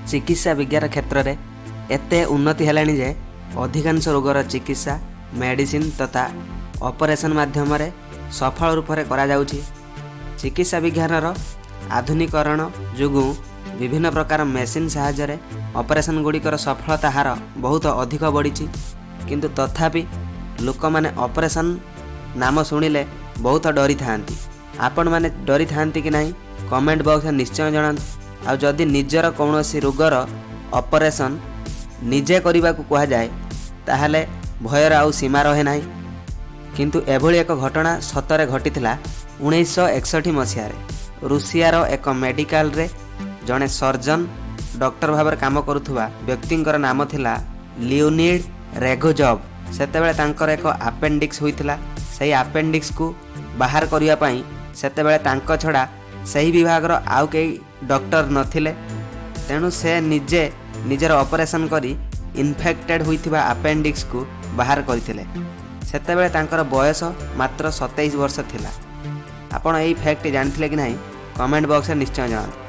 ଚିକିତ୍ସା ବିଜ୍ଞାନ କ୍ଷେତ୍ରରେ ଏତେ ଉନ୍ନତି ହେଲାଣି ଯେ ଅଧିକାଂଶ ରୋଗର ଚିକିତ୍ସା ମେଡ଼ିସିନ ତଥା ଅପରେସନ୍ ମାଧ୍ୟମରେ ସଫଳ ରୂପରେ କରାଯାଉଛି। ଚିକିତ୍ସା ବିଜ୍ଞାନର ଆଧୁନିକରଣ ଯୋଗୁଁ ବିଭିନ୍ନ ପ୍ରକାର ମେସିନ୍ ସାହାଯ୍ୟରେ ଅପରେସନ୍ ଗୁଡ଼ିକର ସଫଳତା ହାର ବହୁତ ଅଧିକ ବଢ଼ିଛି। କିନ୍ତୁ ତଥାପି ଲୋକମାନେ ଅପରେସନ୍ ନାମ ଶୁଣିଲେ ବହୁତ ଡରିଥାନ୍ତି। ଆପଣମାନେ ଡରିଥାନ୍ତି କି ନାହିଁ, କମେଣ୍ଟ ବକ୍ସରେ ନିଶ୍ଚୟ ଜଣାନ୍ତୁ। ଆଉ ଯଦି ନିଜର କୌଣସି ରୋଗର ଅପରେସନ୍ ନିଜେ କରିବାକୁ କୁହାଯାଏ, ତାହେଲେ ଭୟର ଆଉ ସୀମା ରହେ ନାହିଁ। କିନ୍ତୁ ଏଭଳି ଏକ ଘଟଣା ସତରେ ଘଟିଥିଲା 1961 ମସିହାରେ। ରୁଷିଆର ଏକ ମେଡ଼ିକାଲରେ ଜଣେ ସର୍ଜନ ଡକ୍ଟର ଭାବରେ କାମ କରୁଥିବା ବ୍ୟକ୍ତିଙ୍କର ନାମ ଥିଲା ଲିଓନିଡ୍ ରୋଗୋଜଭ। ସେତେବେଳେ ତାଙ୍କର ଏକ ଆପେଣ୍ଡିକ୍ସ ହୋଇଥିଲା। ସେହି ଆପେଣ୍ଡିକ୍ସକୁ ବାହାର କରିବା ପାଇଁ ସେତେବେଳେ ତାଙ୍କ ଛଡ଼ା ସେହି ବିଭାଗର ଆଉ କେହି ଡକ୍ଟର ନଥିଲେ। ତେଣୁ ସେ ନିଜେ ନିଜର ଅପରେସନ୍ କରି ଇନଫେକ୍ଟେଡ୍ ହୋଇଥିବା ଆପେଣ୍ଡିକ୍ସକୁ ବାହାର କରିଥିଲେ। ସେତେବେଳେ ତାଙ୍କର ବୟସ ମାତ୍ର 27 ବର୍ଷ ଥିଲା। ଆପଣ ଏଇ ଫ୍ୟାକ୍ଟଟି ଜାଣିଥିଲେ କି ନାହିଁ, କମେଣ୍ଟ ବକ୍ସରେ ନିଶ୍ଚୟ ଜଣାନ୍ତୁ।